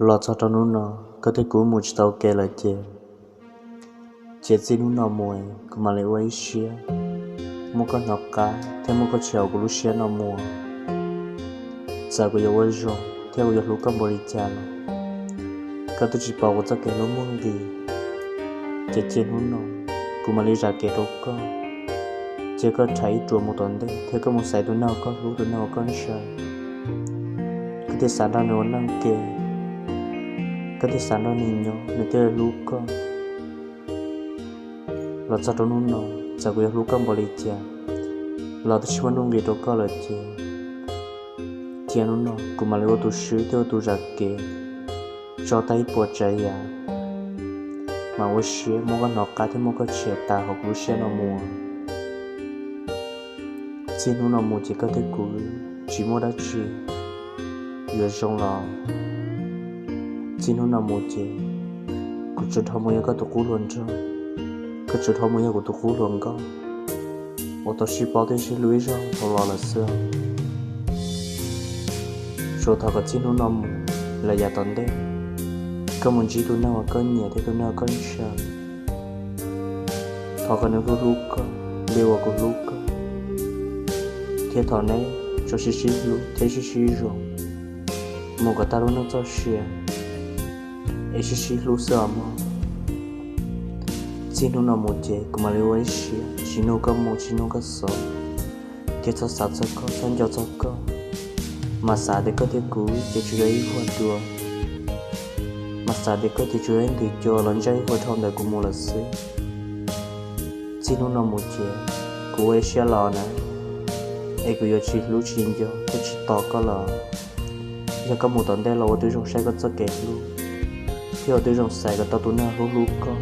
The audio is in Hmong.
Los txog rau hnub no, koj thiab kuv mus tsis tau kev lawm ces, cia txij hnub no mus kuv mam li ua ib siab muab koj hnov qab thiab muab koj tshem hauv kuv lub siab no mus. Txawm kuv yuav ua zoo thiab kuv yuav hlub koj npaum li cas los, koj twb tsis pom kuv txoj kev hlub muaj nqis. Ces cia hnub no kuv mam li zam kev rau koj, cia koj rhais ib ruam mus tom ntej thiab koj mus xaiv tus neeg uas koj hlub, tus neeg uas koj ntshaw. Koj thiaj xav nrog nws ua neej ke, koj thiaj xav nrog nws nyob, nws thiaj li hlub koj. Los txog rau hnub no, txawm kuv yuav hlub koj npaum li cas los twb tsis muaj nuj nqis rau koj lawm ces, cia hnub no kuv mam li ua tus swb thiab ua tus zam kev tso tag ib puas tsav yam, mam ua siab muab koj hnov qab thiab muab koj tshem tas hauv kuv lub siab no mus. Txij hnub no mus ces koj thiab kuv tsis muaj dab tsi yuav zoo los. Txij hnub no mus ces kuv tsuas dhau mus yog koj tus qub hluas nraug, koj tsuas dhau mus yog kuv tus qub hluas nkauj uas tau sib paub thiab sib hlub ib zaug dhau los lawm xwb. Tsuas thov kom txij hnub no mus lawm yav tom ntej, koj mus ntsib tus neeg uas koj nyiam thiab tus neeg uas koj ntshaw. Thov kom nws hlub hlub koj li uas kuv hlub koj, thiab thov neb tsuas sib sib hlub thiab sib sib zoo mus kom tag lub neej txoj sia, es sib sib hlub xwb os mog. Txij hnub no mus ces kuv mam li ua ib siab tsis nug koj mus tsis nug koj xov, thiab txhob xav txog koj, txhob nco txog koj. Mas xav tias koj thiab kuv ces tsuas yog ib huam dua, mas xav tias koj ces tsuas yog ib nthwv cua los ntsaj ib huam dhau ntawm kuv mus lawm xwb. Txij hnub no mus ces kuv ua ib siab los na, es kuv yuav tsis hlub tsis nco thiab tsis tos koj lawm. Yog koj mus tom ntej los ua tib zoo saib koj txoj kev hlub, thiab ua tib zoo xaiv kom tau tus neeg hlub hlub koj.